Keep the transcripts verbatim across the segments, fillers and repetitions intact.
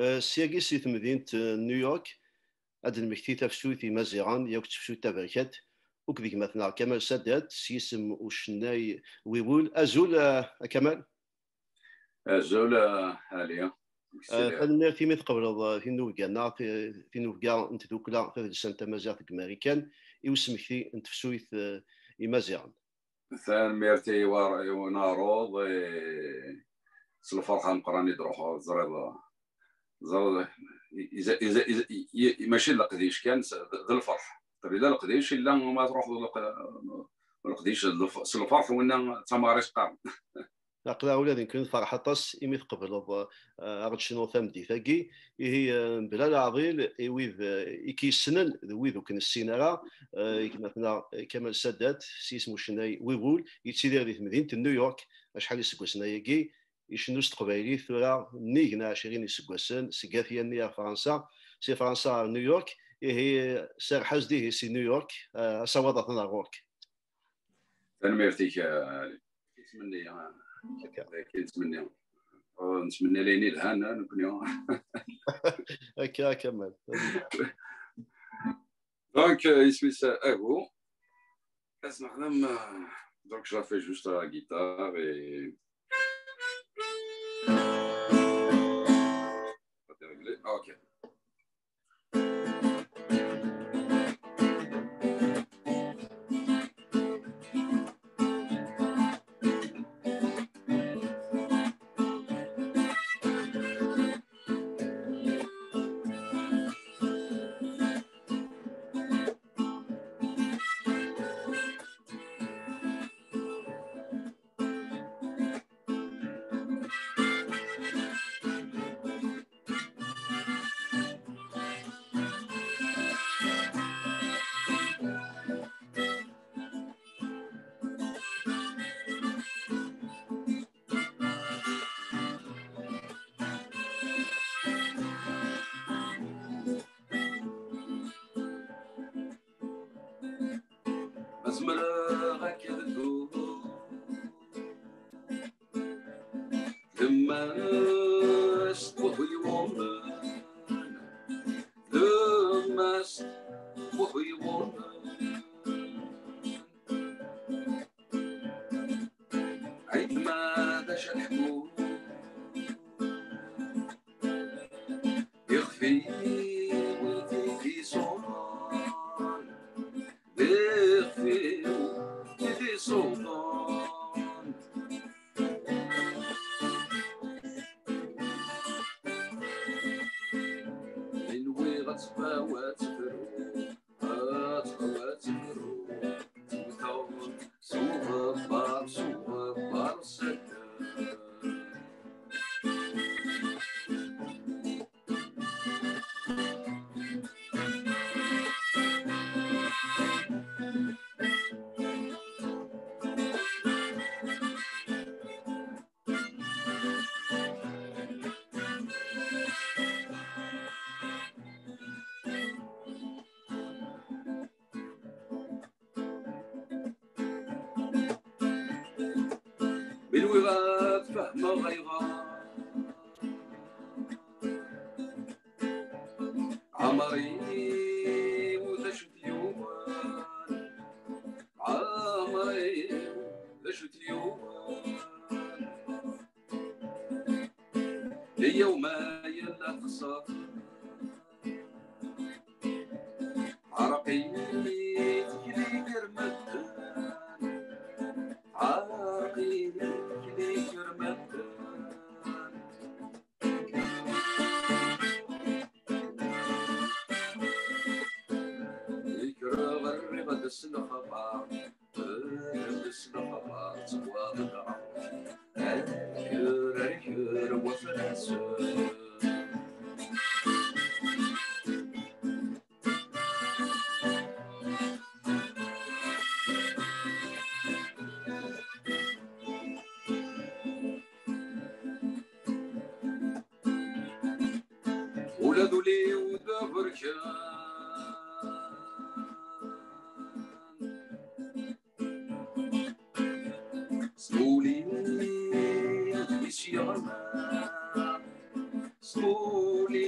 Eh, syagi si temdint, eh, n New York, ad d-nmekti tafsut i Imaziɣen yakk d tefsut taberkat, akked gma-tneɣ Kamal Sadat s yisem ucennay Wiwul. Azul, eh, a Kamal. Azul, eh, Ali. Eh, tanemmirt imi tqebleḍ, eh, tinubga-nneɣ, ti-, tinubga n tdukla tadelsant tamaziɣt deg Marikan i usmekti n tefsut, eh, Imaziɣen. Tanemmirt i war-, i unaruḍ, i, s lferḥ ameqqran i d-ruḥeɣ, teẓriḍ, teẓriḍ, i, i, i, i, i, mačči d leqdic kan, s-, d, d lferḥ. Qbila leqdic, illa ma truḥeḍ leq-, leqdic d lf-, s lferḥ, winna d tamɣarit qqaren. Aql-aɣ ula d nekkni nferḥ aṭas imi tqebleḍ, eh, ad ɣ-d-tecnuḍ tameddit-agi. Ihi, eh, mebla leɛḍil i wid, eh, i k-yessnen d wid ur k-nessin ara, eh, gma-tneɣ, eh, Kamal Sadat, s yisem ucennay Wiwul, yettidir di temdint n New York acḥal iseggasen ayagi, icennu s teqbaylit tura nnig n ɛecrin iseggasen, seg At Yanni ar Fransa, si Fransa ar New York. Ihi, serreḥ-as-d ihi si New York, eh, asawaḍ atan ar ɣur-k. Tanemmirt-ik, eh, Ali. Nettmenni, eh, akka. Nettmenni. Oh, nettmenni layen yelhan, eh, nekkni. Akka, a Kamal. Donc, euh, isem-is, euh, Agu. Asma xdem, euh, donc je la fais juste à la guitare et Ok. Zemreɣ akka ad dduɣ. Lemmas uḥuyumen, lemmas uḥuyumen. Ɛid ma d acu ad ḥkuɣ. Ixef-iw i t-id-iṣuḍen, d ixef-iw i t-id-iṣuḍen. Mi nwiɣ ad tebɛu, ad tebru, ad tebɛu, ad tebru, tewteɣ s uɣebbar, s uɣebbar s addal. Mi nwiɣ ad fehmeɣ ayɣer, ɛemṛ-iw d acu t-yuɣen, ɛemṛ-iw d acu t-yuɣen. Yyaw ma yella texṣer, ɛerq-iyi tikli gar medden, ɛerq-iyi tikli gar medden. Yekker ɣer rriɣ ad s-lxabar. Ula d ul-iw d aberkan. Smuli, isyaɣ, smuli.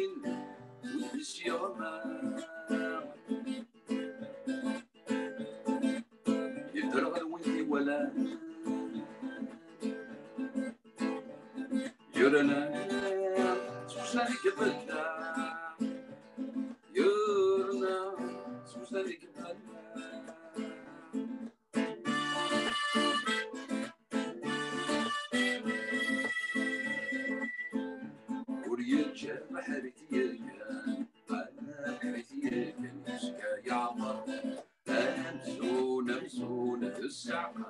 Yerna s weznan i ibeddel. Yerna s weznan i ibeddel. Ur yeǧǧa aḥerrek yergan, aḥerrek yergan, yezga yeɛmer. Amzun, amzun, d sseɛqa.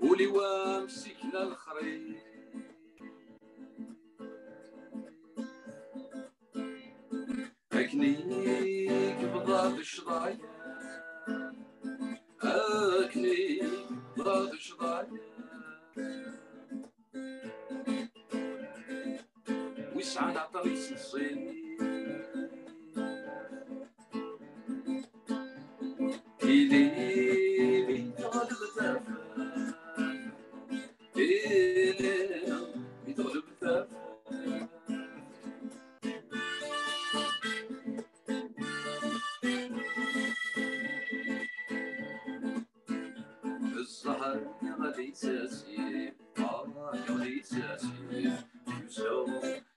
Ul-iw am ssikna lexrif. Akken i yebḍa d ccḍaya, akken i yebḍa d ccḍaya. Wi sɛan aɛṭar iseṣṣin. Tili, tili, teɣleb tafat. Tili, teɣleb tafat. Zzher yeɣli s asif, ah, yeɣli s asif, yusa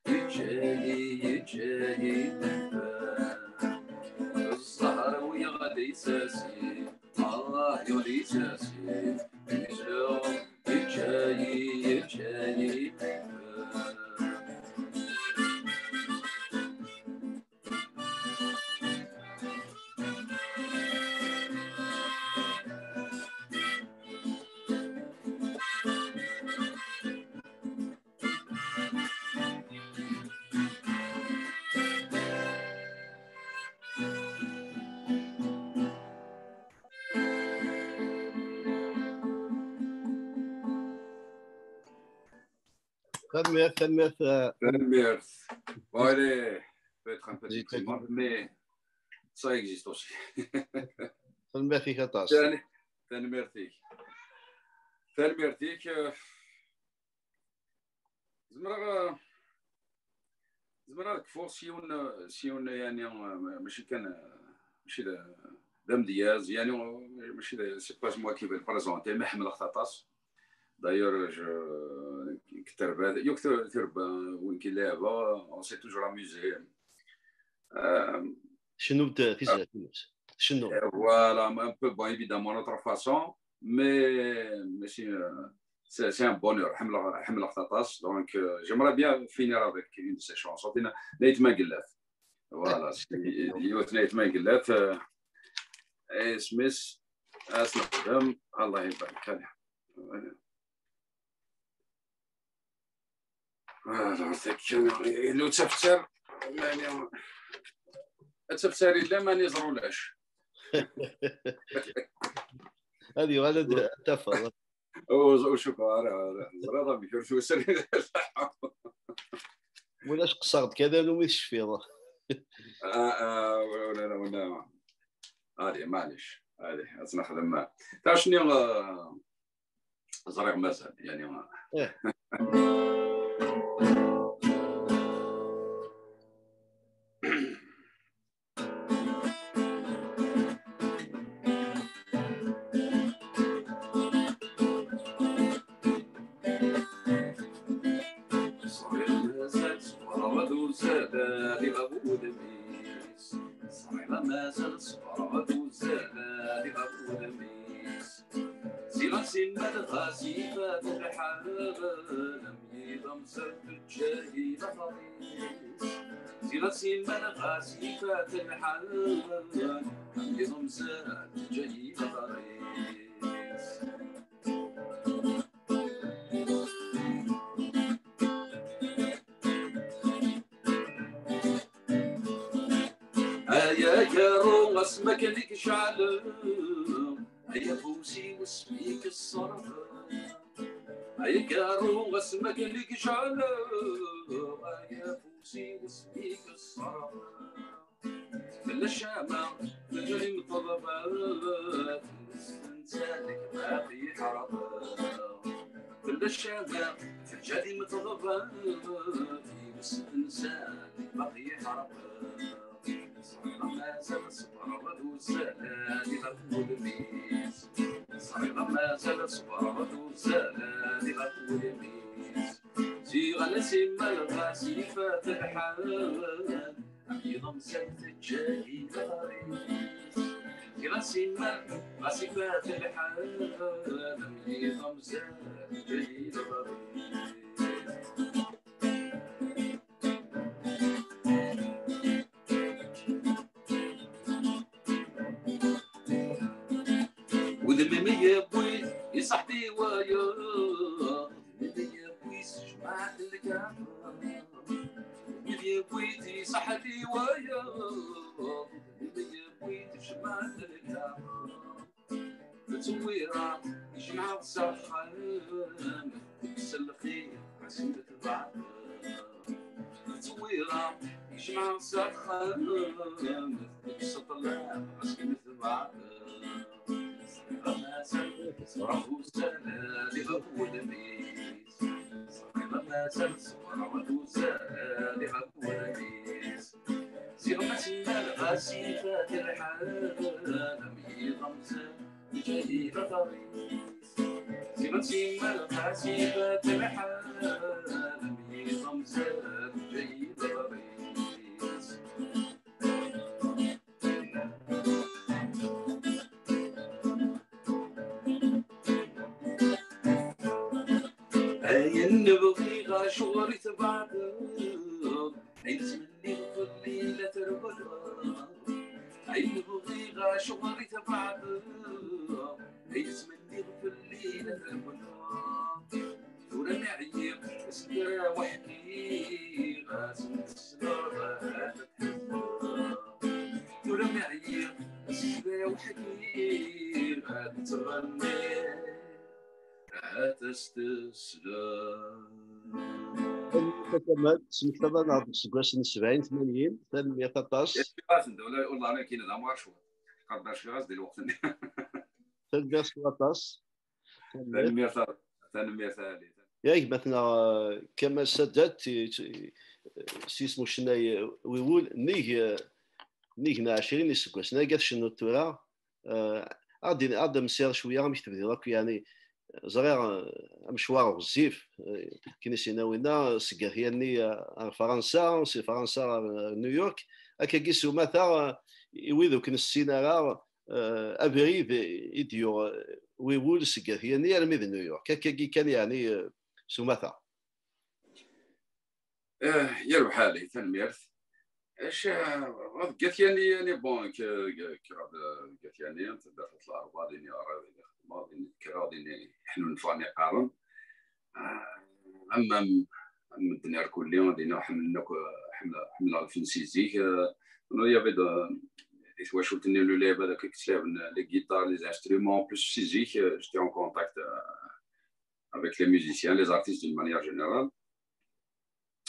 yeǧǧa-yi, yeǧǧa-yi. Zzher yeɣli s asif, ah, yeɣli s asif, yusa yeǧǧa-yi, yeǧǧa-yi. Tanemmirt, tanemmirt, euh, Tanemmirt. Bon, allez, peut-être un peu déprimant, mais ça existe aussi. Tanemmirt-ik aṭas. Tan-, tanemmirt-ik. Tanemmirt-ik, euh, zemreɣ, euh, zemreɣ ad kfuɣ s yiwen, s yiwen, yani, euh, mačči kan, euh, mačči d, d amedyaz, yani, euh, mačči d, c'est pas moi qui vais le présenter, mais ḥemmleɣ-t aṭas. D'ailleurs, je, k-, terba, yakk ter-, terba, win k-, lɛeba, on s'est toujours amusé. Euh, Tcennu-d tizlatin-is. Tcennu. Euh, voilà, un peu, bon, évidemment, notre façon, mais, mais c'est, euh, c'est, c'est un bonheur. Ḥemmleɣ, ḥemmleɣ-t aṭas. Donc, euh, j'aimerais bien finir avec une de ses chansons. Tina, Nayt Magellat. Voilà, c'est, yiwet Nayt Magellat, euh, isem-is, ad tt-nexdem, Allah ibarek. Allez. Voilà. Alors, c'est que, yella ttafter, mani, ttafter yella, mani ẓer ulac. Ad yuɣal ad, ad tafeḍ. Ur, ur cukkeɣ ara, ara. Ẓriɣ amek ur ttafter. Walac qeṣṣer-d kan alumi tecfiḍ. Ah, ah, wala, wala, wala. Allez, معليش. Allez, ad tt-nexdem. Tacni, ah, ẓriɣ mazal, yani. Eh. Ẓriɣ mazal ṣebreɣ ad ur zad ad iɣab wudem-is. Ẓriɣ mazal ṣebreɣ ad ur zad ad iɣab wudem-is. Ziɣ a simmal ɣas ifat lḥal, am yiḍ amser teǧǧa-yi later-is. Ziɣ a simmal ɣas ifat lḥal, am yiḍ amser teǧǧa-yi later-is. Ay agerru asmi akken i k-ceɛleɣ, ay afus-iw asmi i k-ṣṣerfeɣ. Ay agerru asmi akken i k-ceɛleɣ, ay afus-iw asmi i k-ṣṣerfeɣ. Fell-as ccama, fell-as imṭelbat, netta deg baqi ḥerqeɣ. Fell-as ccama, Jadi meṭleba times tensa baqi ḥerqeɣ. Ṣṣreɣ mazal ṣebreɣ d uzal di ɣef wudem-is. Ṣṣreɣ mazal ṣebreɣ d uzal di ɣef wudem-is. Ziɣ ala simmal ɣas ifat lḥal. Am yiḍ amsal teǧǧa-yi leɣris. Ziɣ a simmal ɣas ifat lḥal. Am yiḍ amsal teǧǧa-yi leɣris. Udem-im yewwi iṣaḥ-d i wayeḍ. Udem-im yewwi s jmaɛt lkaɣeḍ. Udem-im yewwi iṣaḥ-d i wayeḍ. Udem-im yewwi s jmaɛt lkaɣeḍ. Ttewwireɣ jemɛeɣ s axxam. Deg-s lxir ɣas netbeɛ. Ttewwireɣ jemɛeɣ s axxam. Deg-s ṭṭlam ɣas netbeɛ. Ṣṣreɣ mazal ṣṣreɣ ussan di ɣef wudem-is. Ṣṣreɣ mazal ṣṣreɣ ussan di ɣef wudem-is. Ziɣ ma simmal ɣas ifat lḥal. Am yiḍ amsal teǧǧa-yi leɣris. Ziɣ ma simmal ɣas ifat lḥal. Am yiḍ amsal teǧǧa-yi leɣris. Ayen bɣiɣ acuɣer i tbeɛdeḍ. Ayen ttmenniɣ fell-i la trewleḍ. Ayen bɣiɣ acuɣer i tbeɛdeḍ. Ayen ttmenniɣ fell-i la trewleḍ. Tura mi ɛyiɣ asmi ara weḥd-i ɣas tesleḍ. Tura mi ɛyiɣ asmi ara weḥd-i ad ttɣenniɣ. Ad as-tesleḍ. Kamal, tesmektaḍ-aneɣ-d deg iseggasen n sebɛin tmanyin. Tanemmirt aṭas. Ur ḍan akin d amɣar cwiṭ. Qerdac ɣas di lweqt-nni. Tanemmirt s waṭas. Tanemmirt. Tanemmirt a, tanemmirt a Ali. Ya gma-tneɣ, eh, Kamal Sadat, i, i, s yisem ucennay, eh, Wiwul, nnig, eh, nnig n ɛecrin iseggasen. Agi tcennuḍ tura, eh, ad d-, ad d-amsiɣ cwiya amek tebdiḍ akk, yeɛni, ẓriɣ, eh, amecwar ɣezzif, eh, akken i s-yenna winna, seg At Yanni, eh, ar Fransa, si Fransa ar, ar New York. Akkagi s umata, eh, i wid ur k-nessin ara, eh, abrid i d-yuɣ, eh, Wiwul seg At Yanni armi d New York. Akkagi kan, yeɛni, eh, s umata. Eh, yerbeḥ Ali, tanemmirt. Acu, eh, deg At Yanni, yani, bon, k-, k-, kkreɣ-d, eh, deg At Yanni, taddart n Larebɛa, din i ɣriɣ, din i xedmeɣ, din i kkreɣ, din i ḥnunfeɣ, mi qqaren. Eh, am, am, am medden irkulli, din ḥemmlen akk, ḥemmel-, ḥemmleɣ lfen si zik. Eh, il y avait de, di twacult-nni n Lulab, ad akk yettlaɛben les guitares, les instruments. En plus, si zik, eh, j'étais en contact, eh, avec les musiciens, les artistes d'une manière générale.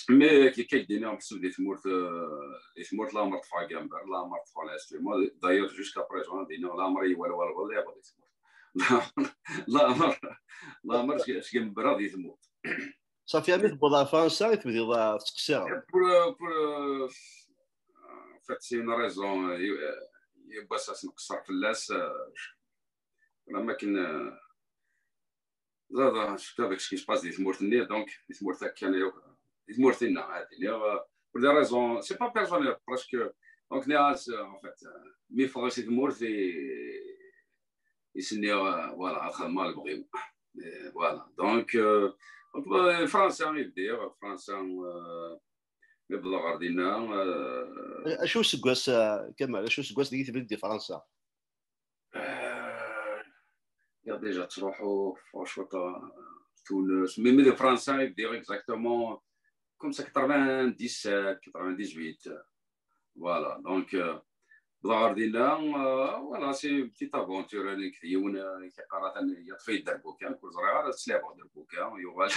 Mais kika k-d-iniɣ meḥsub di tmurt, eh, di tmurt lamer ṭṭfeɣ agambar, lamer ṭṭfeɣ l'instrument. D'ailleurs, jusqu'à présent, d-iniɣ lamer i wala wala wala iɣ di tmurt. Lamer, lamer seg-, seg-, sgembreɣ di tmurt. Safi, armi tewweḍ ɣer Fransa i tebdiḍ, eh, tettqeṣṣireḍ? Pour, eh, pour, eh, en fait, c'est une raison, eh, yiwwas ad nqeṣṣer fell-as, eh, am akken, eh, ẓriɣ, ẓriɣ ce qui se passe di tmurt-nni, donc di tmurt-a kan akk, di tmurt-inna, ad iniɣ, eh, pour des raisons, c'est pas personnel, parce que, donc, nniɣ-as, eh, en fait, eh, mi ffɣeɣ si tmurt, i, i s-nniɣ, eh, voilà, ad xedmeɣ lebɣi-w. Eh, voilà. Donc, eh, donc, eh, Fransa i bdiɣ, Fransa, eh, mi wwḍeɣ ɣer dinna, eh, Acu useggas, eh, Kamal, acu useggas deg i tebdiḍ di Fransa? Eh, ya déjà ttruḥuɣ, ffɣeɣ cwiṭ, eh, Tunes. Mi, mi di Fransa i bdiɣ exactement, comme ça, quatre-vingt-dix-sept, quatre-vingt-dix-huit. Voilà, donc, eh, wwḍeɣ ɣer dinna, eh, voilà, c'est une petite aventure, nekk d yiwen, eh, k-, yeqqar atan yeṭṭef-iyi-d derbuka, nekk ur ẓriɣ ara ad ttlaɛbeɣ derbuka, yuɣal,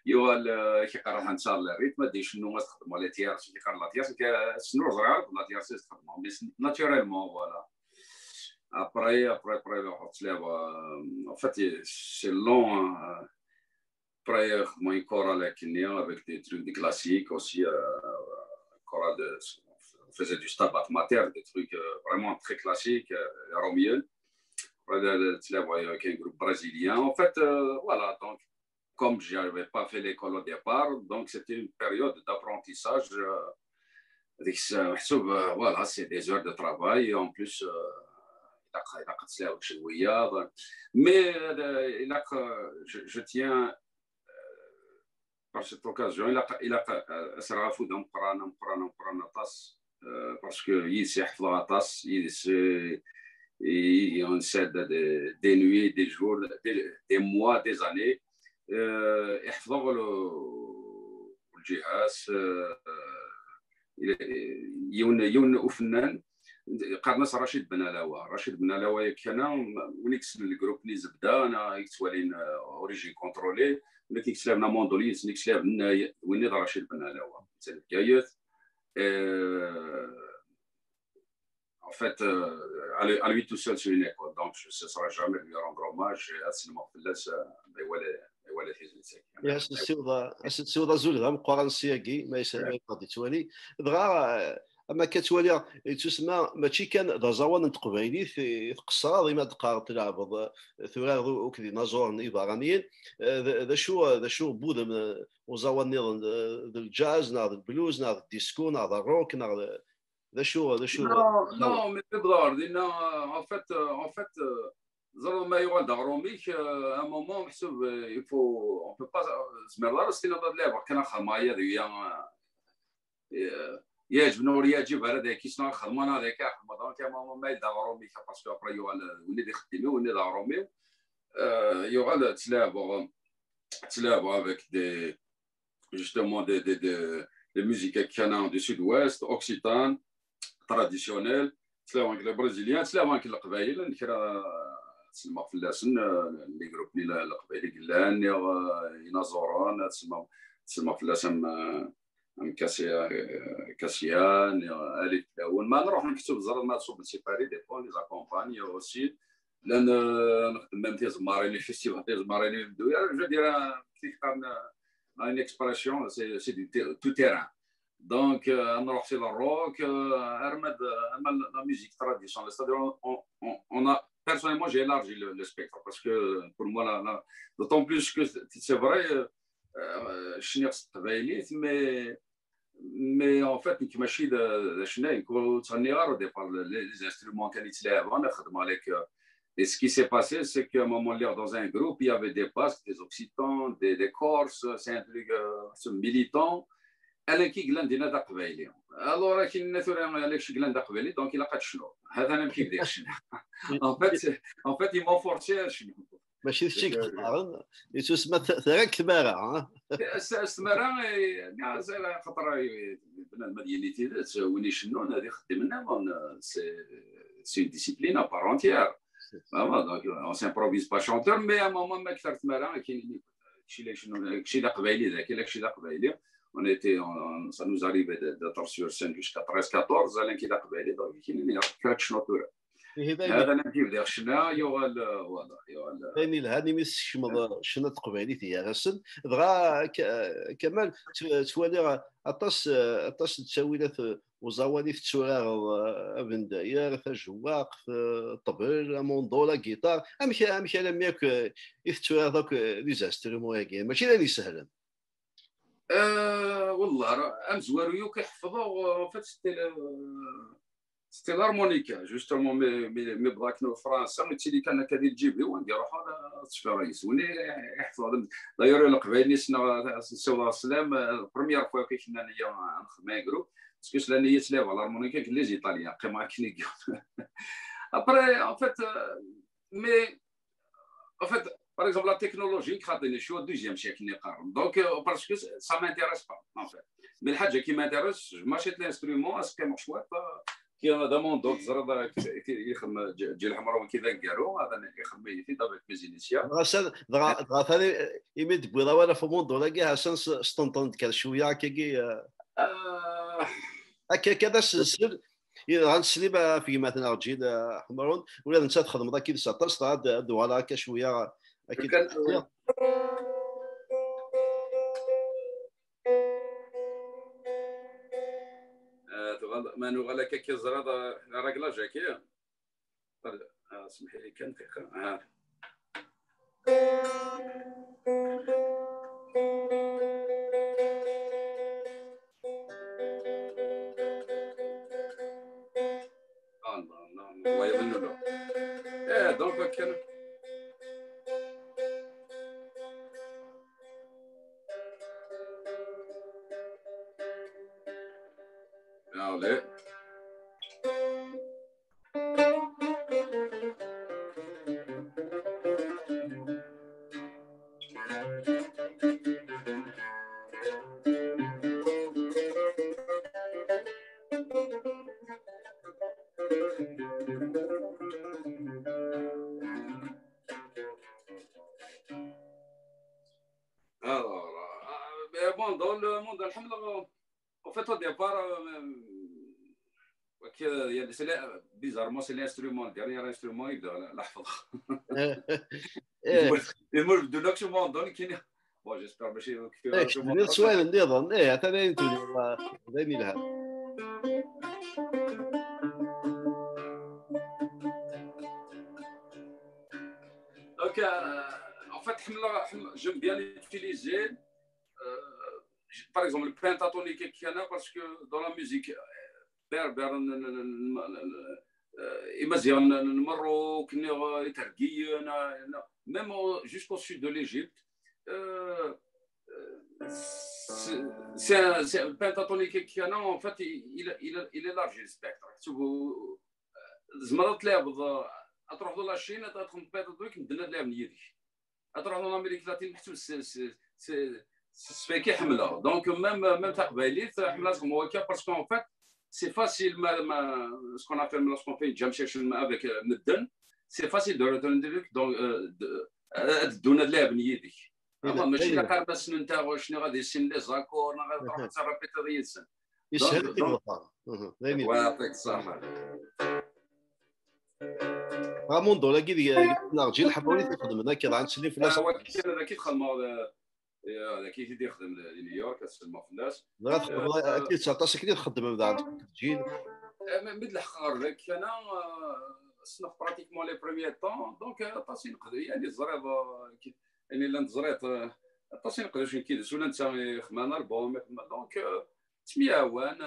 yuɣal, eh, k-, yeqqar atan tesɛiḍ le rythme, ad icennu, ad txedmeḍ la tierce, k-, yeqqar la tierce, nekk, eh, ur ẓriɣ ara la tierce ad txedmeḍ, mais naturellement, voilà. Après, après, après, ruḥeɣ ttlaɛbeɣ, eh, en fait, c'est long, eh, Après, euh, une chorale avec des trucs de classiques aussi, euh, chorale de, on faisait du Stabat Mater, des trucs euh, vraiment très classiques, euh, Romiel. Après, le, le, tu vois, avec un groupe brésilien. En fait, euh, voilà, donc, comme je n'avais pas fait l'école au départ, donc c'était une période d'apprentissage. Euh, avec ça, محسوب, euh, voilà, c'est des heures de travail. Et en plus, euh, il a, il a, mais euh, il a, je, je tiens par cette occasion, il a, il a, euh, asrafu d'un prana, prana, prana tas, euh, parce que il s'est atas, il s'est, et on s'aide des, des nuits, des jours, des, des mois, des années. Euh, يحفظوا له الجهاز, euh, yiwen yiwen ufennan, qqaren-as Rachid Ben Alawa. Rachid Ben Alawa, yak kana, win i yessen le groupe ni zebda, ana i yettwalin, euh, Origine Contrôlée, win i yessen amandolin, win i yessen winni d Rachid Ben Alawa. C'est le Gaïoth. Euh, en fait, euh, à lui, à lui tout seul sur une école. Donc, je ne cesserai jamais de lui rendre hommage. Et à ce moment-là, ça, mais voilà, mais voilà, c'est, c'est, Yes, siwḍa, siwḍa azul d ameqqran s yagi, ma yesɛa ma yebɣa ad yettwali. Dɣa, am akka ttwaliɣ, yettusma mačči kan d aẓawan n teqbaylit i tqeṣṣreḍ, ima d-qqareḍ tleɛbeḍ, turareḍ akked inaẓuren ibeṛṛaniyen. D, d acu, d acu n wudem, uẓawan nniḍen, d, d lǧaz, neɣ d lblues, neɣ d disco, neɣ d rock, neɣ d, d acu, d acu? Non, non, mais c'est drôle. Non, en fait, euh, en fait, euh, ẓer ma yuɣal d aɣrum-ik, euh, à un moment, meḥsub, euh, il faut, on peut pas, euh, tzemreḍ ara s-tiniḍ ad laɛbeɣ kan axxam-a, ad iyya, euh, yeɛǧeb neɣ ur yeɛǧib ara, d ayen i ssneɣ ad xedmeɣ, neɣ d ayen ara xedmeɣ. Donc, à un moment, ma yella d aɣrum-ik, parce que après, yuɣal, euh, win d ixeddim-iw, win d aɣrum-iw, euh, yuɣal ttlaɛbeɣ, ttlaɛbeɣ avec des, justement des, des, des, des musiques kanan du sud-ouest, occitane, traditionnelle, ttlaɛbeɣ les brésiliens, ttlaɛbeɣ leqbayel, kra ad sellmeɣ fell-asen, euh, les groupes n leqbayel i yellan, neɣ, euh, inaẓuren, ad sellmeɣ, ad sellmeɣ fell-asen, euh, am Kasia, euh, Kasia, neɣ, euh, Alif Lawen. Ma nruḥ nekcem ẓer ma tṣubb séparé, des fois, on les accompagne aussi. Llan, euh, nxeddem même tiẓemmarin, les festivals tiẓemmarin, je veux dire, euh, une expression, c'est, c'est du ter-, tout terrain. Donc, euh, on a aussi le rock, euh, arma d, arma la musique traditionnelle. C'est-à-dire, on, on, on a, personnellement, j'ai élargi le, le spectre parce que pour moi, là, là, d'autant plus que c'est, c'est vrai, euh, euh, je suis mais mais en fait, nekk mačči d, d acennay, nekk ur ttɣenniɣ ara au départ, les, les instruments kan i ttlaɛbeɣ, xedmeɣ les, euh, et ce qui s'est passé, c'est qu'à un moment, dans un groupe, il y avait des Basques, des Occitans, des, des Corses, c'est un truc, euh, militant. Ala kif i yellan dinna d aqbayli. Alors, akken tura, ala kif i yellan d aqbayli, donc ilaq ad tecnuḍ. Hatan amek i bdiɣ ccna. En fait, en fait, ils m'ont forcé à cnu. Mačči d kečč i yextaren, yettusma t-, terra-k tmara, ha? S, s tmara, eh, xaṭer, eh, bnadem ad yini tidet, win icennun ad ixeddem nniḍen, c'est, c'est une discipline à part entière. Vraiment, donc, on s'improvise pas chanteur, mais à un moment, ma kter tmara, akken, kečč d aqbayli, dagi, kečč d aqbayli. On était, on, ça nous arrivait de, d'être sur scène jusqu'à treize, quatorze, ala kečč d aqbayli, donc, kra tecnuḍ tura. Ihi d ayen, hada amek i bdiɣ ccna, yuɣal, euh, voilà, yuɣal, euh, d ayen yelhan imi teskecmeḍ, euh, ccna n teqbaylit gar-asen. Dɣa, Ka-, Kamal, tt-, ttwaliɣ aṭas, euh, aṭas n ttawilat, euh, uẓawan i tetturareḍ, euh, abendayer, tajewwaqt, euh, ṭṭbel, amunḍu, la guitare. Amek, amek alammi akk, euh, i tetturareḍ akk, euh, les instruments-agi? Mačči d ayen isehlen. Euh, wallah, amezwaru akk i ḥefḍeɣ, euh, en fait, c'était le, C'était l'harmonica, justement, mi, mi, mi bḍa akken ɣer Fransa, yettili kan akka di lǧib-iw, anda iruḥ ad ttfeɣ yes-wen, i, i ḥefḍeɣ. D'ailleurs, leqbayel-nni ssneɣ ad sen-ssiwḍeɣ sslam, euh, première fois i k-nnan-iyi ad nexdem un groupe, parce que slan-iyi ttlaɛbeɣ l'harmonica avec les Italiens, qqimeɣ akken i yiwen. Après, en fait, euh, mais en fait, par exemple, la technologie, xaṭi, je suis au deuxième siècle, donc, euh, parce que ça m'intéresse pas, en fait. Mais الحاجة qui m'intéresse, je m'achète l'instrument, ad s-qqimeɣ cwiṭ, euh, كي هذا موندو تزرد يخم جي الحمر وكذا نقارو هذا يخم يفيد avec mes initiales. Dɣa sa-, dɣa, dɣa tali, imi d-tewwiḍ awal ɣef umunḍu-agi, ḥasan s-, sṭenṭen-d kan cwiya akkagi, euh, akka, akka d asensel. Dɣa neslim ɣef gma-tneɣ Ǧil, euh, Ḥemrun, ula d netta txedmeḍ akkid-s aṭas, dɣa ad, ad d-uɣaleɣ akka cwiya, akkid. ma nuɣal akka, akka ẓriɣ, eh, la réglage-agi. Ah, smeḥ-iyi kan dqiqa. Ah. Ah, non, non, wayeḍ nnuleɣ. Eh, donc, akken. Allez. Alors, euh, bon, dans le monde, alhamdoulilah, en fait, au départ, euh, euh, c'est le- bizarrement, c'est l'instrument, le dernier instrument, il doit la, la. Eh, Il me donne que mon don qui. Bon, j'espère que je eh, kečč tebdiḍ s wayen nniḍen. Eh, atan ayen tebdiḍ, d ayen yelhan. Donc, euh, en fait, j'aime bien utiliser, euh, par exemple, le pentatonique, parce que dans la musique, euh, berbère, euh, imaziɣen n Merruk, neɣ Itergiyen, même jusqu'au sud de l'Égypte. Euh, c'est, c'est, c'est, le pentatonique, en fait, il, il, il élargit le spectre. Tzemreḍ ad tleɛbeḍ, ad truḥeḍ la Chine, ad txedmeḍ pentatonique, medden ad leɛben yid-k. Ad truḥeḍ en Amérique latine, meḥsub s sfaki ḥemmleɣ. Donc, même, même taqbaylit, ḥemmleɣ ad xedmeɣ akka, parce qu'en fait, c'est facile, ma, ma, ce qu'on appelle, lorsqu'on fait une jam session avec, euh, medden, c'est facile de retenir, donc, euh, de, ad ddun ad leɛben yid-k. Ama mačči d aqarmasen n taɣect, neɣ ad issin les accords, neɣ ad truḥeḍ ad terrepitiḍ yid-sen. Yeshel Donc, donc, timeḍra. Mhm, d ayen yellan. Wa, yɛṭik ṣṣeḥḥa. Dɣa Mondol-agi deg, deg Nerǧi Lḥemmuli t-ixedmen akka, dɣa nettsellim fell-as. Ah, wa kan, d aki txedmeḍ, eh, d aki t-id-ixdem di New York, ad sellmeɣ fell-as. Dɣa txedmeḍ, eh, akken aṭas akken i txeddmem daɣen deg Ǧil. Eh, mi, mi d-leḥqeɣ ɣer daki, ana, eh, ssneɣ pratiquement les premiers temps, donc, eh, aṭas i neqdec, yani, teẓriḍ, eh, ki-, yani, llan teẓriḍ, eh, aṭas i neqdec nekk yid-s, ula netta ixdem un album, ixdem, donc, eh, ttemyawan, eh,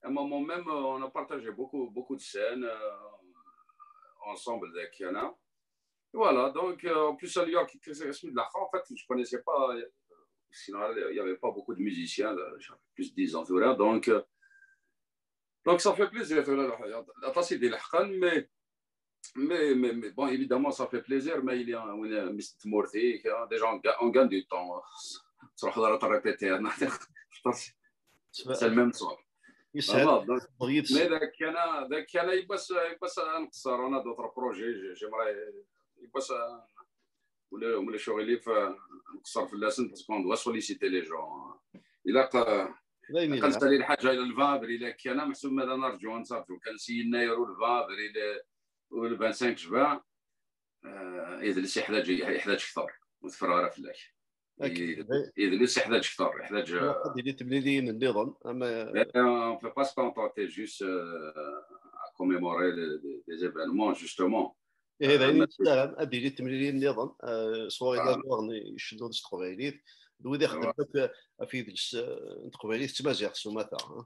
à un moment même, eh, on a partagé beaucoup, beaucoup de scènes, eh, ensemble daki, ana. Voilà, donc, euh, en plus, à New York, qu'est-ce que je suis de la fin, en fait, je connaissais pas, euh, sinon, il y avait pas beaucoup de musiciens, là, j'avais plus de dix ans, voilà, donc, euh, donc ça fait plaisir, voilà, aṭas i d-ileḥqen, mais, mais, mais, mais bon, évidemment, ça fait plaisir, mais il y a, on est, mais c'est Morty, hein, déjà, on ga-, on gagne du temps, hein. Tṛuḥeḍ ara tṛipitiḍ, hein. C'est le même son. Yeshel. Voilà, donc, Tebɣiḍ mais d akka, d akka, yiwwas, yiwwas ad nqeṣṣer, on a d'autres projets, j'ai- j'aimerais, yiwwas, euh, ولا ولا شغل يف نقصر في اللسن parce qu'on doit solliciter les gens. Ilaq, euh, d ayen ilaq yelhan. Nessali lḥaǧa ila le vingt avril akka, meḥsub ma d ad nerǧu, ad nerǧu kan si yennayer u le vingt avril, u le vingt-cinq juin, euh, idles yeḥtaǧ, yeḥtaǧ kter, ur teffreɣ ara fell-ak. Akken, Idles yeḥtaǧ kter, yeḥtaǧ, euh, ad yili temliliyin nniḍen, ama Eh, on peut pas se contenter juste, euh, à commémorer les, les- les événements, justement. Ihi d ayen Euh, yettdaran ad d-yili temliliyin nniḍen, euh, sɣur Ah. inaẓuren icennu s teqbaylit, d wid ixeddmen Ouais. akk ɣef yidles, euh, n teqbaylit d tmaziɣt s umata, hein.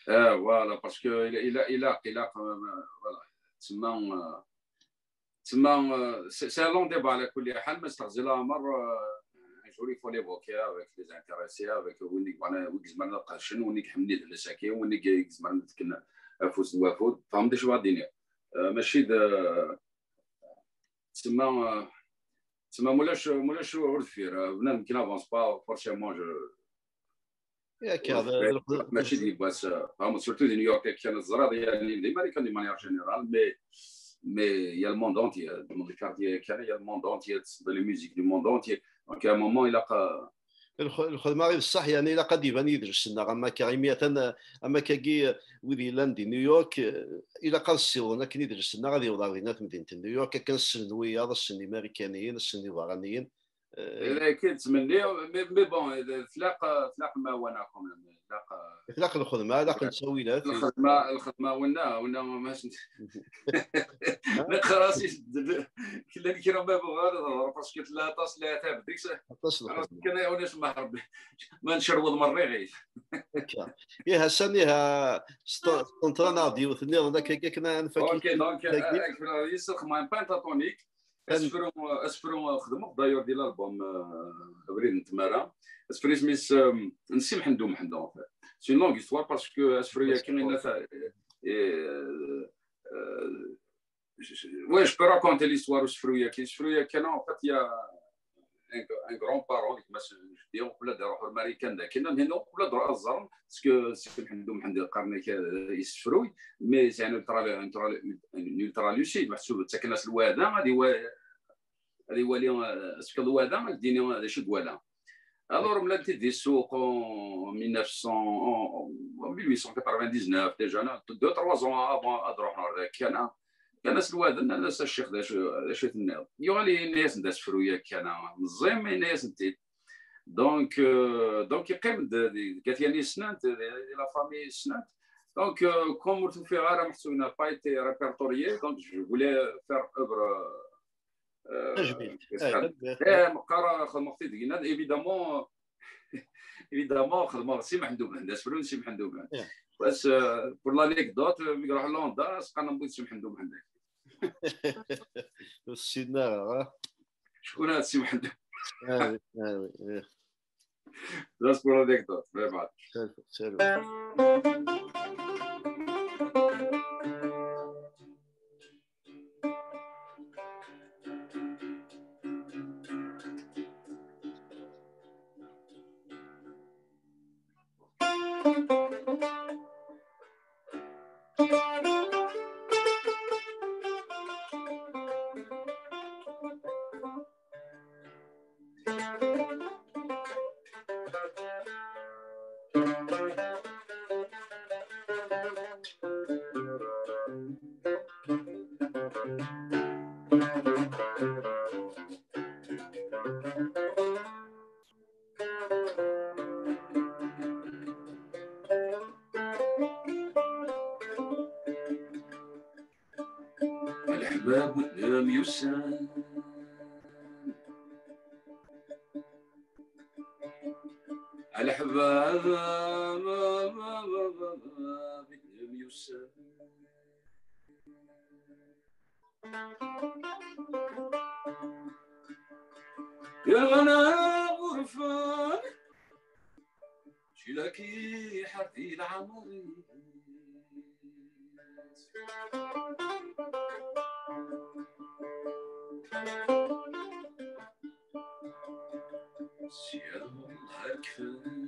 Eh, voilà, parce que il, il, ilaq, ilaq, euh, voilà. Tsemma, euh, tsemma, euh, c'est c'est un long débat, ala kulli ḥal, mais teɣzi leɛmer, euh, un jour il faut l'évoquer avec les intéressés, avec win i yebɣan, win i izemren ad qedcen, win i iḥemmlen idles-agi, win i izemren ad fken afus d wafud. Tfehmeḍ acu bɣiɣ ad d-iniɣ? Euh, mačči d, tsemma, euh, tsemma mulac, mulac ur deffir, euh, bnadem qui n'avance pas, forcément, je, Akka, d- ur deffir, d- mačči d yiwwas, euh, tfehmeḍ, surtout di New York, akken teẓriḍ, yani, di Marikan, de manière générale, mais, mais il y a le monde entier, dans le quartier, il y a le monde entier, dans les musiques du monde entier. Donc, à un moment, ilaq, euh, lx- lxedma i d ṣṣeḥ, yani, ilaq ad d-iban yidles-nneɣ, am akka, imi atan, am akkagi, wid yellan di New York, eh, ilaq ad ssiwḍen akken idles-nneɣ ad yewḍ ɣer dinna temdint n New York, akken ssnen wiyaḍ, ssnen Imarikaniyen, ssnen Iberraniyen. Eh, Lakin ttmenniɣ, mais, mais bon, tlaq, tlaq mawana quand même. Ilaq, ilaq lxedma, ilaq ttawil. Lxedma, lxedma, winna, winna, ma s-, naqras, llan kra ma bɣa ad hḍer, parce que tella aṭas leɛtab deg-s. Aṭas lxedma. Kan, awen ismaḥ Rebbi, ma ncerweḍ merriɣit. Akka. Ih, ass-a, ih, st-, sṭenṭren-aɣ-d yiwet nniḍen, akka, akka, akken ad nfak. Ok, donc, euh, yis-, xedmeɣ un pentatonique. Asefru, asefru xedmeɣ d'ailleurs di l'album, euh, Abrid n Tmara. Asefru isem-is, euh, n Si Mḥend U Mḥend, en fait. C'est une longue histoire parce que asefru-agi, euh, euh, ouais, je peux raconter l'histoire n usefru-agi. Asefru-agi, en fait, il y a un, un grand-parent, gma-s n jeddi, uqbel ad iruḥ ɣer Marikan, d akken, amenhin uqbel ad iruḥ ad ẓren, parce que Si Mḥend U Mḥend qqaren-ak, euh, isefruy, mais c'est un ultra, ultra, un ultra lucide, meḥsub ttaken-as lweɛda, ad iwa-, ad iwali, euh, asefk n lweɛda, ad d-yini d acu i iwala. Alors, mlal-t-id di ssuq en mille neuf cents, en, en mille huit cent quatre-vingt-dix-neuf, déjà, deux, trois ans avant ad ruḥen ɣer da, kana, kana s lwaden, nnan-as a ccix, d acu, d acu i tenniḍ? Yuɣal yenna-yasen d asefru-ya kana, meẓẓi, ma yenna-yasen-t-id. Donc, euh, donc, yeqqim-d di, di At Yanni ssnen-t, di, di la famille ssnen-t. Donc, euh, comme ur t-ufiɣ ara, meḥsub n'a pas été répertorié, donc je voulais faire œuvre, euh, tajmilt. Ay, tajmilt. Eh, meqqar xedmeɣ-t-id dinna, évidemment, évidemment, xedmeɣ Si Mḥend U Mḥend, asefru n Si Mḥend U Mḥend. Yeah. Parce, euh, pour l'anecdote, mi iruḥ Londres, as-qqaren mbu d Si Mḥend U Mḥend. Ur ssinen ara, ha? Cukun ad Si Mḥend U Mḥend. Ah oui, ah oui, oui. That's for anecdote, vraiment. Salut, salut. Leḥbab wudem yusan. Leḥbab wudem yusan. Iɣna ɣurfan, cilaki ḥerti lɛamur. Sya d wellah ar kfan.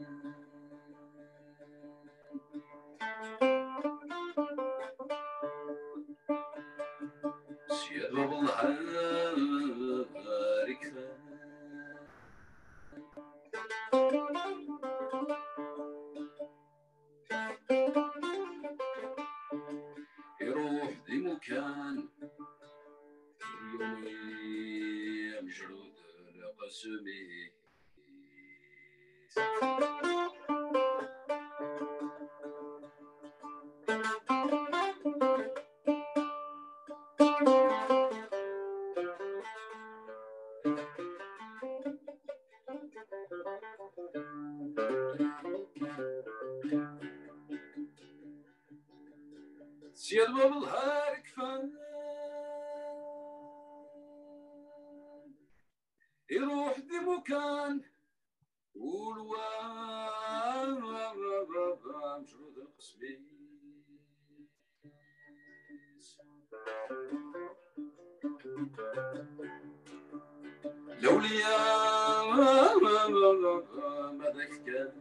Sya d wellah ar kfan. Iruḥ di mukan, yumi amejrud lqasumi. Sya d bab lhar kfan, iruḥ di mukan, ulwa amejrud lqesmi. Lawliya ma d akkan.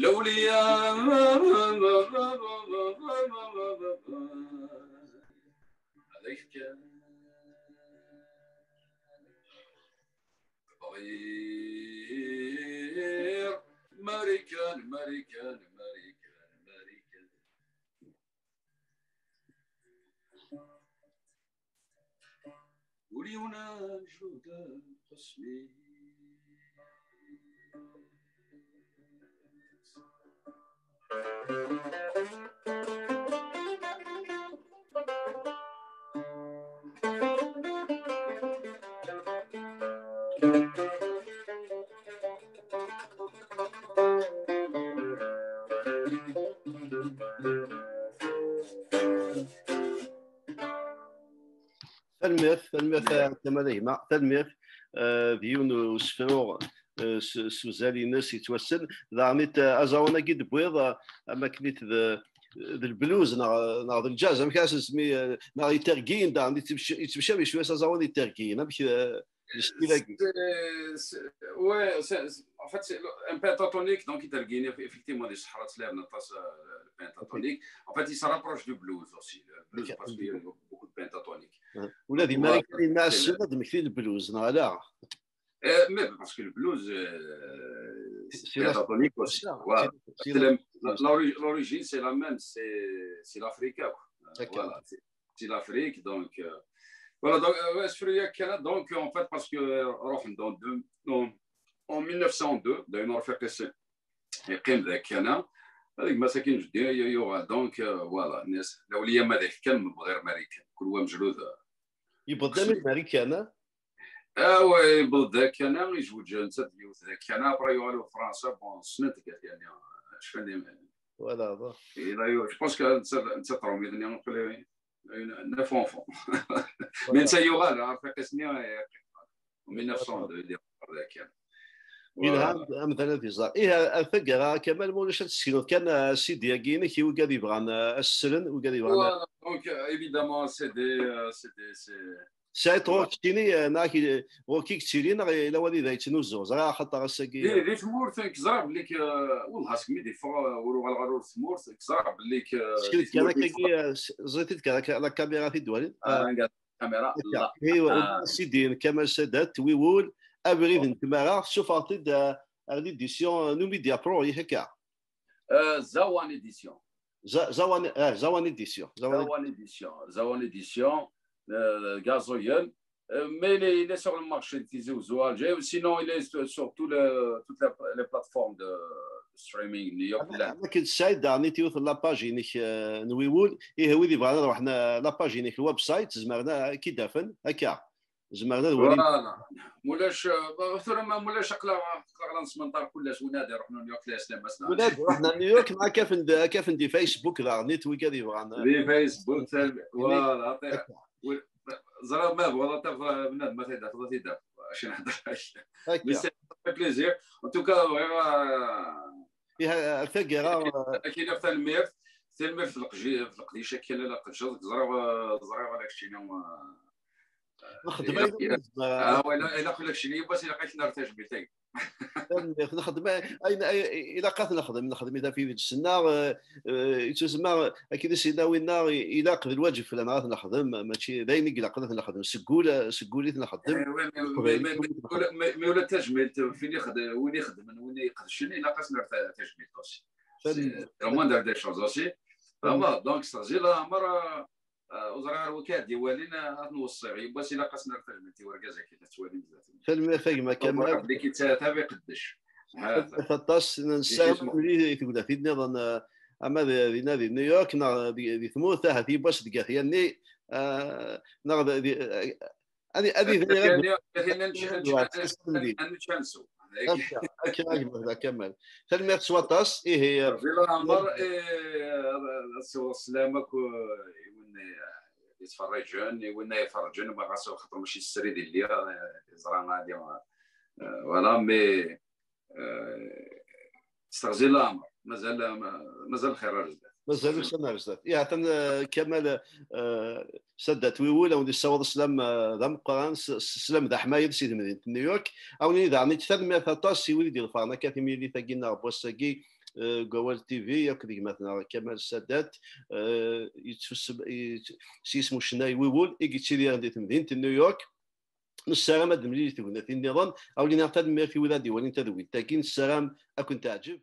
Lawliya ma d akkan. Bɣiɣ Marikan, Marikan, Marikan, Marikan. Yiwen ajdud qesmi. Tanemmirt, tanemmirt a Kamal a gma, tanemmirt. Eh, d yiwen usefru, eh, s, s uzal-ines yettwassen. Daɣen-it, eh, aẓawan-agi d-tewwiḍ, eh, am akken-it d, d lblues neɣ, neɣ d ljaz, amek ara s-nsemmi, eh, neɣ itergiyen, daɣen yettmec-, yettemcabi cwiya s aẓawan itergiyen. Amek, eh, d stil-agi? C'est, c'est, ouais, c'est, c'est, en fait, c'est le- un pentatonique, donc itergiyen, eff-, effectivement, di ṣṣeḥra ttlaɛben aṭas, euh, le pentatonique. En fait, il se rapproche du blues aussi. Le blues, parce qu'il y a beaucoup de pentatonique. Ula d Imarikaniyen ma assen ad d-mmektin blues, neɣ ala? Euh, mais parce que le blues, euh, c'est pentatonique aussi. Voilà. L'origine, c'est la même, c'est, c'est l'Afrique, quoi. Euh, voilà, c'est, c'est l'Afrique, donc, euh, voilà, donc, euh, ouais, je suis donc, en fait, parce que, euh, dans, dans, en mille neuf cent deux, d'ailleurs, on fait que c'est, et quand, avec Kana, avec Masakin, je dis, il y aura, donc, euh, voilà, l'awliya ma d kan, mebɣir Marikan, كل واحد مجلود. Yewweḍ-d armi d Marikan, ah? Ah ouais, yewweḍ-d Kana, yezweǧ netta d yiwet d Kana, après yuɣal ɣer Fransa, bon, ssnent gat yani, cfan. Voilà, bon. Il a eu, je pense que netta, netta tṛumit-nni, neuf enfants. Mais netta yuɣal, arfiq-is-nni, en mille neuf cent deux, il est mort ɣer Kana. Yelha amdan ad iẓer. Ih, a taggara, Kamal, ma ulac ad tessekneḍ kan, uh, C D-agi-inek i wigad yebɣan, uh, ad s-slen, wigad yebɣan. Voilà, donc, euh, évidemment, C D, euh, C D, c'est Tesɛiḍ ɣur-k keččini, eh, neɣ ki-, ɣur-k i yettili, neɣ yella wali da yettnuzzu? Ẓriɣ axaṭer ass-agi, di, eh, di tmurt, nekk ẓriɣ belli k-, ur d-, ḥaskem mi d-iffeɣ, eh, ur uɣaleɣ ara ur tmurt, nekk ẓriɣ belli k-, eh, di tmurt kan akkagi, eh, s-, ẓri-t-id kan, akka, la caméra t-id-walin. Ah, ah, la caméra, akka. Iwa, ah. Sidi n Kamal Sadat, Wiwul, abrid n tmara, tessufɣeḍ-t-id, eh, ar l'édition, eh, Numidia Pro, yak akka? Euh, Zawan Edition. Za-, Zawan, eh, Zawan Edition. Zawan Edition. Zawan Edition, euh, Gazoyen. Euh, mais il est, il est sur le marché de Tizi Ouzou Alger. Sinon, il est sur, sur tout le, toutes les, les plateformes de streaming. Amek, amek d Saïd, daɣen i t-yiwet n la page-inek, eh, n Wiwul. Ih, wid yebɣan ad ruḥen, eh, la page-inek, le website, zemren ad k-id-afen, akka. Zemren ad walin. Voilà. Mulac, euh, tura ma mulac aql-aɣ, aql-aɣ la nesmenṭar kullec, win ad iruḥen New York, la yeslam asna. Win ad iruḥen New York, ma ad k-afen di, ad k-afen di Facebook daɣen, nit wigad yebɣan. Di Facebook, voilà, ẓriɣ ma bɣiḍ ad tafeḍ bnadem, ma t-id-tafeḍ, ad t-id-tafeḍ. Acu nehder. Mais c'est un plaisir. En tout cas, bɣiɣ, euh, Iha, taggara, akin, tanemmirt, tanemmirt f leqdic, f leqdic akken la qedceḍ, ẓriɣ, ẓriɣ ala keččini, euh, Nexdem ayen umi nezmer. Ah, wala, ilaq ula keččini, yiwwas ilaq ad k-nerr tajmilt-agi. Tanemmirt. Nexdem ayen, ayen, ilaq ad t-nexdem, nexdem i tafidit-nneɣ, eh, eh, yettusemma, akken i s-yenna winna, ilaq d lwaǧeb fell-aneɣ ad t-nexdem, mačči d ayen i ilaq ad t-nexdem, seg wul, seg wul i t-nexdem. Eh, ouais, mais, mais, mais, mais, mais ula, mais, mais ula d tajmilt, fin ixed-, win ixedmen, win iqedcen, ilaq ad s-nerr ta-, tajmilt aussi. C'est vraiment des, des choses aussi. Vraiment, donc, s teɣzi leɛmer, euh, ur ẓriɣ ara wi k-ad-iwalin, euh, ad ten-weṣṣiɣ. Yiwwas ilaq ad s-nerr tajmilt i wergaz-agi la ttwalin zdat-neɣ. Tanemmirt a gma Kamal. Belli k-ittata iqeddec. Tanemmirt aṭas. Nessaram ad nemlil i tegnatin nniḍen, euh, ama di, dinna di New York, neɣ di, di tmurt, ahat yiwwas deg At Yanni, euh, neɣ di, di, euh, Ad, ad iban. Akka, akka, akka, a gma Kamal. Tanemmirt s waṭas. Ihi, Rebbi leɛmer, eh, ad tessiweḍ sslam akk, eh, i win, eh, yettferriǧen, i win ay iferrǧen, ma ɣas xaṭer mačči srid i lliɣ, eh, yeẓra adi, eh, voilà, mais Eh, s teɣzi n leɛmer. Mazal, ma-, mazal lxir ar zdat. Mazal ussan ar zdat. Ihi, atan, eh, Kamal, eh, Sadat Wiwul, a wen-yessawaḍ sslam, eh, d ameqqran, s-, s-, sslam d aḥmayeḍ si temdint n New York. A wen-nini daɣen-ik tanemmirt aṭas i wid i d-iḍefren akka timlilit-agi-nneɣ n wass-agi, eh, deg Awal T V, akked gma-tneɣ Kamal Sadat, eh, yettusem-, yett-, s yisem ucennay Wiwul, i yettidiren di temdint n New York. Nessaram ad nemlil i tegnatin nniḍen. A wen-iniɣ tanemmirt i wid ad d-iwalin tadwilt-agi. Nessaram ad ken-teɛǧeb.